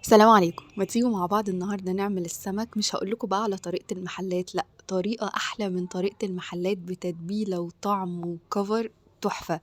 السلام عليكم. ما تيجوا مع بعض النهارده نعمل السمك؟ مش هاقول لكم بقى على طريقة المحلات، لأ، طريقة أحلى من طريقة المحلات بتتبيلة وطعم وكفر تحفة.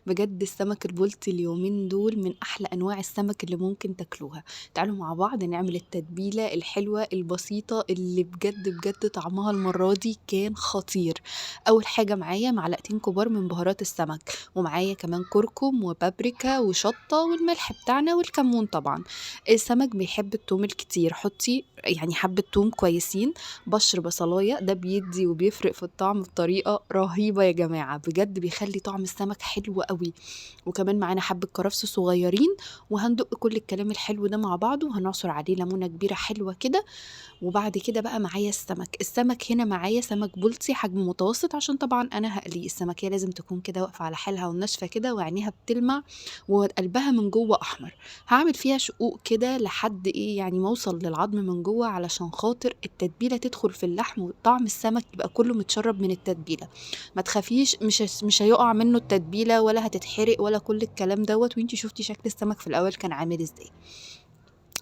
بجد السمك البلطي اليومين دول من أحلى أنواع السمك اللي ممكن تاكلوها. تعالوا مع بعض نعمل التتبيلة الحلوة البسيطة اللي بجد بجد طعمها المرة دي كان خطير. أول حاجة معايا معلقتين كبار من بهارات السمك، ومعايا كمان كركم وبابريكا وشطة والملح بتاعنا والكمون طبعا. السمك بيحب التوم الكتير، حطي يعني حبة توم كويسين، بشر بصلاية، ده بيدي وبيفرق في الطعم بطريقة رهيبة يا جماعة، بجد بيخلي طعم السمك حلو قوي. وكمان معانا حبة كرفس صغيرين، وهندق كل الكلام الحلو ده مع بعضه، وهنعصر عليه ليمونة كبيرة حلوة كده. وبعد كده بقى معايا السمك، السمك هنا معايا سمك بلطي حجم متوسط، عشان طبعا انا هقليه. السمكية لازم تكون كده واقفة على حالها وناشفة كده، وعينيها بتلمع وقلبها من جوه احمر. هعمل فيها شقوق كده لحد ايه يعني ما اوصل للعظم من جوه، علشان خاطر التتبيله تدخل في اللحم وطعم السمك يبقى كله متشرب من التتبيله. ما تخافيش، مش هيقع منه التتبيله ولا هتتحرق ولا كل الكلام دوت. وانتي شفتي شكل السمك في الاول كان عامل ازاي.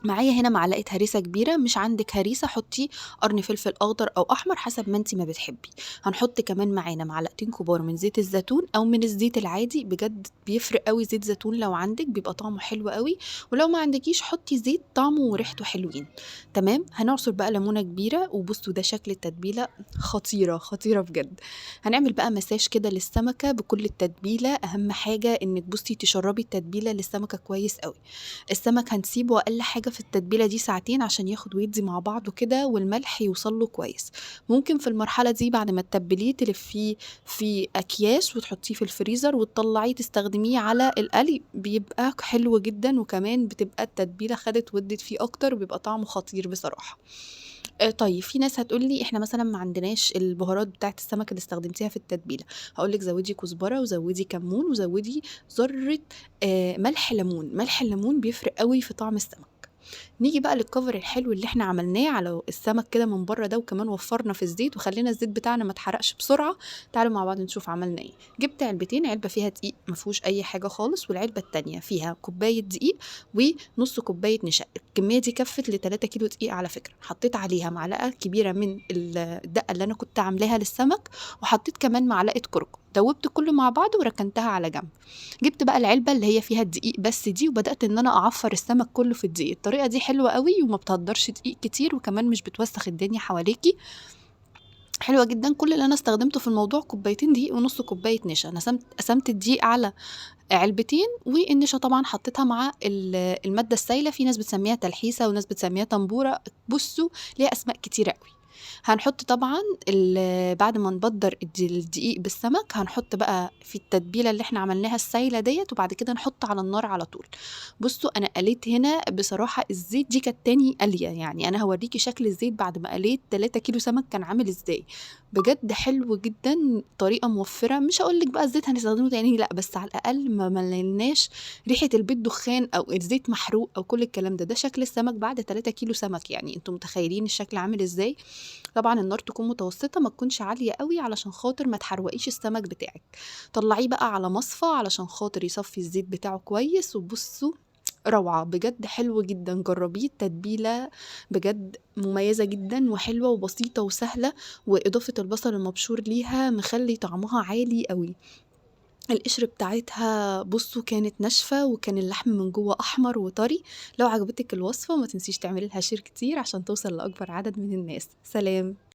معايا هنا معلقه هريسه كبيرة، مش عندك هريسه حطي قرن فلفل اخضر او احمر حسب ما انتي ما بتحبي. هنحط كمان معانا معلقتين كبار من زيت الزيتون او من الزيت العادي، بجد بيفرق قوي زيت زيتون لو عندك بيبقى طعمه حلو قوي، ولو ما عندكيش حطي زيت طعمه وريحته حلوين. تمام. هنعصر بقى ليمونه كبيرة، وبصوا ده شكل التتبيله، خطيرة خطيرة بجد. هنعمل بقى مساج كده للسمكه بكل التتبيله. اهم حاجة انك بصي تشربي التتبيله للسمكه كويس قوي. السمك هنسيبه اقل حاجة في التتبيله دي ساعتين عشان ياخد ويدي مع بعضه كده، والملح يوصل له كويس. ممكن في المرحلة دي بعد ما تتبليه تلفيه في اكياس وتحطيه في الفريزر وتطلعيه تستخدميه على القلي، بيبقى حلو جدا، وكمان بتبقى التتبيله خدت ودت فيه اكتر وبيبقى طعمه خطير بصراحة. طيب في ناس هتقول لي احنا مثلا ما عندناش البهارات بتاعه السمك اللي استخدمتيها في التتبيله، هقول لك زودي كزبره وزودي كمون وزودي ذره ملح ليمون. ملح الليمون بيفرق قوي في طعم السمك. نيجي بقى للكفر الحلو اللي احنا عملناه على السمك كده من بره ده، وكمان وفرنا في الزيت وخلينا الزيت بتاعنا ما اتحرقش بسرعة. تعالوا مع بعض نشوف عملنا ايه. جبت علبتين، علبة فيها دقيق ما فيهوش اي حاجة خالص، والعلبه التانية فيها كوباية دقيق ونص كوباية نشا. الكمية دي كفت ل 3 كيلو دقيق على فكرة. حطيت عليها معلقه كبيرة من الدقة اللي انا كنت عاملاها للسمك، وحطيت كمان معلقه كركم. دوبت كله مع بعض وركنتها على جنب. جبت بقى العلبة اللي هي فيها الدقيق بس دي، وبدات ان انا اعفر السمك كله في الدقيق. الطريقة دي حلوة قوي وما بتهدرش دقيق كتير، وكمان مش بتوسخ الدنيا حواليكي، حلوة جدا. كل اللي انا استخدمته في الموضوع كوبايتين دقيق ونص كوباية نشا. انا قسمت الدقيق على علبتين، والنشا طبعا حطيتها مع المادة السائلة. في ناس بتسميها تلحيسه وناس بتسميها طنبوره، بصوا ليها اسماء كتيرة قوي. هنحط طبعا بعد ما نبدر الدقيق بالسمك، هنحط بقى في التتبيله اللي احنا عملناها السايله ديت، وبعد كده نحط على النار على طول. بصوا انا قليت هنا بصراحة الزيت دي كانت تاني قليه، يعني انا هوريكي شكل الزيت بعد ما قليت 3 كيلو سمك كان عامل ازاي. بجد حلو جدا، طريقه موفره. مش هقول لك بقى الزيت هنستخدمه تاني، لا، بس على الاقل ما مليناش ريحه البيت دخان او الزيت محروق او كل الكلام ده. ده شكل السمك بعد 3 كيلو سمك، يعني انتم متخيلين الشكل عامل ازاي. طبعا النار تكون متوسطه، ما تكونش عالية قوي علشان خاطر ما تحرقيش السمك بتاعك. طلعيه بقى على مصفى علشان خاطر يصفي الزيت بتاعه كويس. وبصوا روعه بجد، حلو جدا، جربيه. التتبيله بجد مميزة جدا وحلوه وبسيطة وسهلة، واضافه البصل المبشور ليها مخلي طعمها عالي قوي. القشر بتاعتها بصوا كانت ناشفة، وكان اللحم من جوه احمر وطري. لو عجبتك الوصفة ما تنسيش تعملي لها share كتير عشان توصل لاكبر عدد من الناس. سلام.